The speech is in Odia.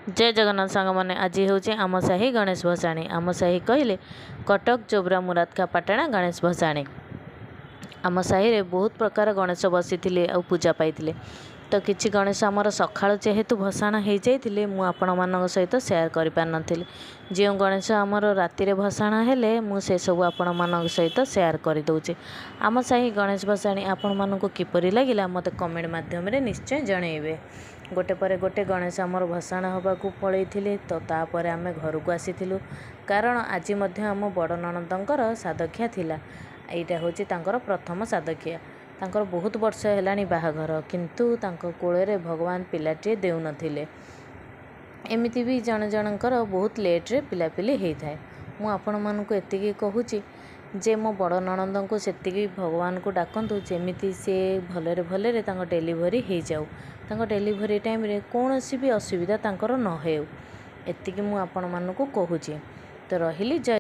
ଜୟ ଜଗନ୍ନାଥ ସାଙ୍ଗମାନେ, ଆଜି ହେଉଛି ଆମ ସାହି ଗଣେଶ ଭସାଣି। ଆମ ସାହି କହିଲେ କଟକ ଜୋବ୍ରା ମୁରାଦଖା ପାଟଣା ଗଣେଶ ଭସାଣି। ଆମ ସାହିରେ ବହୁତ ପ୍ରକାର ଗଣେଶ ବସିଥିଲେ ଆଉ ପୂଜା ପାଇଥିଲେ। ତ କିଛି ଗଣେଶ ଆମର ସକାଳୁ ଯେହେତୁ ଭସାଣ ହେଇଯାଇଥିଲେ, ମୁଁ ଆପଣମାନଙ୍କ ସହିତ ସେୟାର କରିପାରିନଥିଲି। ଯେଉଁ ଗଣେଶ ଆମର ରାତିରେ ଭସାଣ ହେଲେ, ମୁଁ ସେସବୁ ଆପଣମାନଙ୍କ ସହିତ ସେୟାର କରିଦେଉଛି। ଆମ ସାହି ଗଣେଶ ଭସାଣି ଆପଣମାନଙ୍କୁ କିପରି ଲାଗିଲା, ମୋତେ କମେଣ୍ଟ ମାଧ୍ୟମରେ ନିଶ୍ଚୟ ଜଣେଇବେ। ଗୋଟେ ପରେ ଗୋଟେ ଗଣେଶ ଆମର ଭସାଣ ହେବାକୁ ପଳେଇଥିଲେ, ତ ତାପରେ ଆମେ ଘରକୁ ଆସିଥିଲୁ, କାରଣ ଆଜି ମଧ୍ୟ ଆମ ବଡ଼ ନଣନ୍ଦଙ୍କର ସାଦଖିଆ ଥିଲା। ଏଇଟା ହେଉଛି ତାଙ୍କର ପ୍ରଥମ ସାଦଖିଆ। ତାଙ୍କର ବହୁତ ବର୍ଷ ହେଲାଣି ବାହାଘର, କିନ୍ତୁ ତାଙ୍କ କୋଳରେ ଭଗବାନ ପିଲାଟିଏ ଦେଉନଥିଲେ। ଏମିତି ବି ଜଣେ ଜଣଙ୍କର ବହୁତ ଲେଟ୍ରେ ପିଲାପିଲି ହେଇଥାଏ। ମୁଁ ଆପଣମାନଙ୍କୁ ଏତିକି କହୁଛି ଯେ ମୋ ବଡ଼ ନଣନ୍ଦଙ୍କୁ ସେତିକି ଭଗବାନଙ୍କୁ ଡାକନ୍ତୁ, ଯେମିତି ସେ ଭଲରେ ଭଲରେ ତାଙ୍କ ଡେଲିଭରି ହେଇଯାଉ, ତାଙ୍କ ଡେଲିଭରି ଟାଇମ୍ରେ କୌଣସି ବି ଅସୁବିଧା ତାଙ୍କର ନ ହେଉ। ଏତିକି ମୁଁ ଆପଣମାନଙ୍କୁ କହୁଛି। ତ ରହିଲି, ଜୟ।